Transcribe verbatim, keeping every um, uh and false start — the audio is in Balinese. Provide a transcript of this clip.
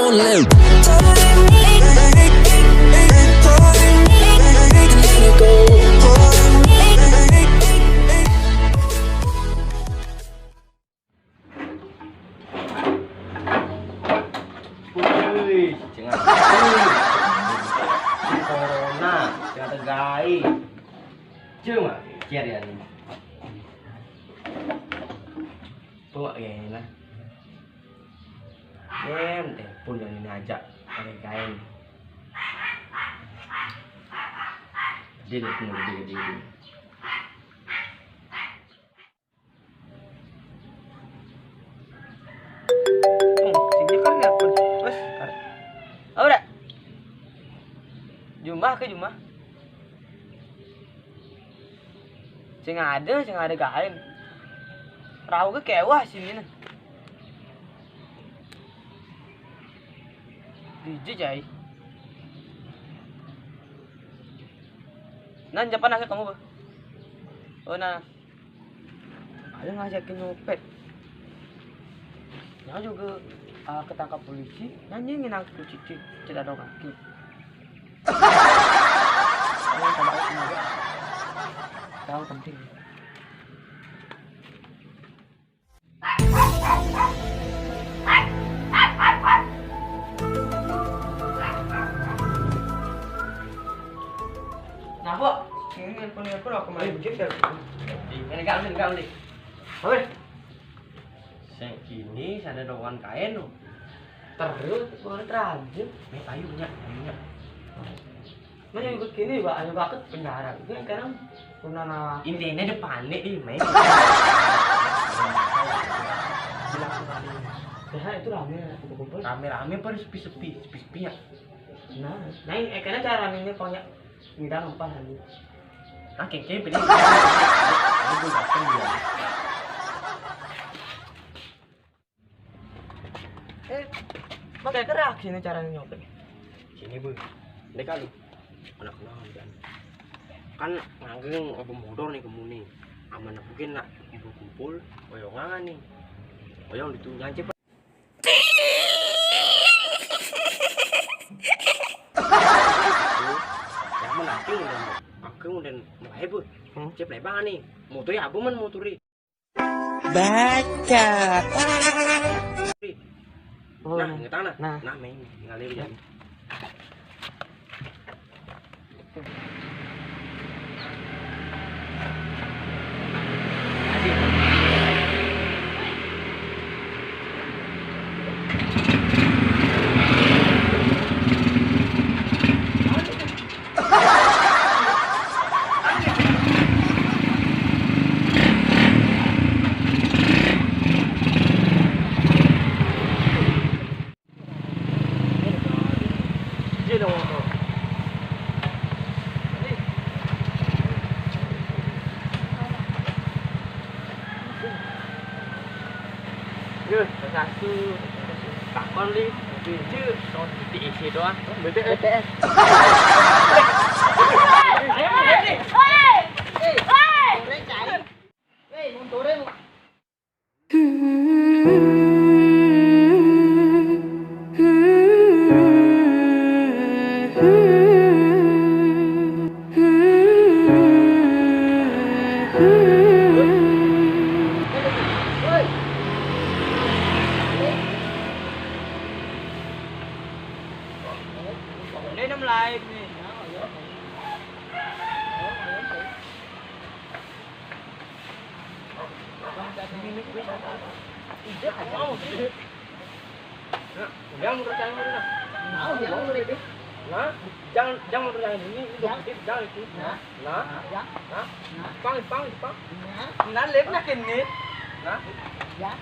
Wih, cenah. Corona, cenah tegai. Cuma, ciar ya nih. Tuh, ya, nah. Yen, telepon yang ini aja. Ada kain. Dia telepon gede-gede. Sing nyeker nelpon. Wes, kar-, oh, udah. Jumah ke jumah. Sing ada, sing ada gaen. Rau ke kewah sini nih. Di jejai. Nan, japan akhir kamu, Bah? Oh, nah. Ada ngajakin nyopet. Nah juga, ah, ketangkap polisi, nyanyi nginang kucing cedadong kaki. Ini sama aku juga. Tahu penting. Nah, Pok, ini nelpon-nelpon aku main game dah. Ini gak, ini gak, ini. Apa? Sing kini sada doan kain lo. Terus, bukan terakhir. Nih, ayo, Nyak, ayo, Nyak. Mana yang begini, Pak? Ayo, Pak, ke penjara. Itu yang sekarang pernah na- Intinya depan nih, di main. Bilang kembali. Biasanya itu rame, kumpul-kumpul. Rame-rame apa sepi-sepi? Sepi-sepi ya? Nah, nah, eh, karena cara ramenya konyol. Ngidang apa lagi? Ah, kengkeng pilih. Ini gue dateng dia. Eh, pakai kerak sini caranya nyopet. Sini, Bu. Ini kali. Anak naon kan? Kan ngangge apa motor nih kemuni. Aman mungkin nak kumpul-kumpul, oyongan nih. Oyong ditunjang cepet. Yang mana aku udah, aku udah mulai, Bu. Hmm? Cep lebar nih. Motor ya apa man motor? Baca. Oh, nah, nah. Ngetang nah. Nah. Nah, main ngalir ya. Yo, satu. Takon li, pintu, non titik isi doang. B T S. B T S. Hei! Hei! Hei! Hei, montore. Jangan menurut saya dulu, nah. Nah, jangan menurut saya dulu. Nah, jangan, jangan menurut saya dulu. Ini untuk, jangan itu. Nah. Nah. Nah. Pang, pang, pang. Nah, lep nak ini. Nah. Ya.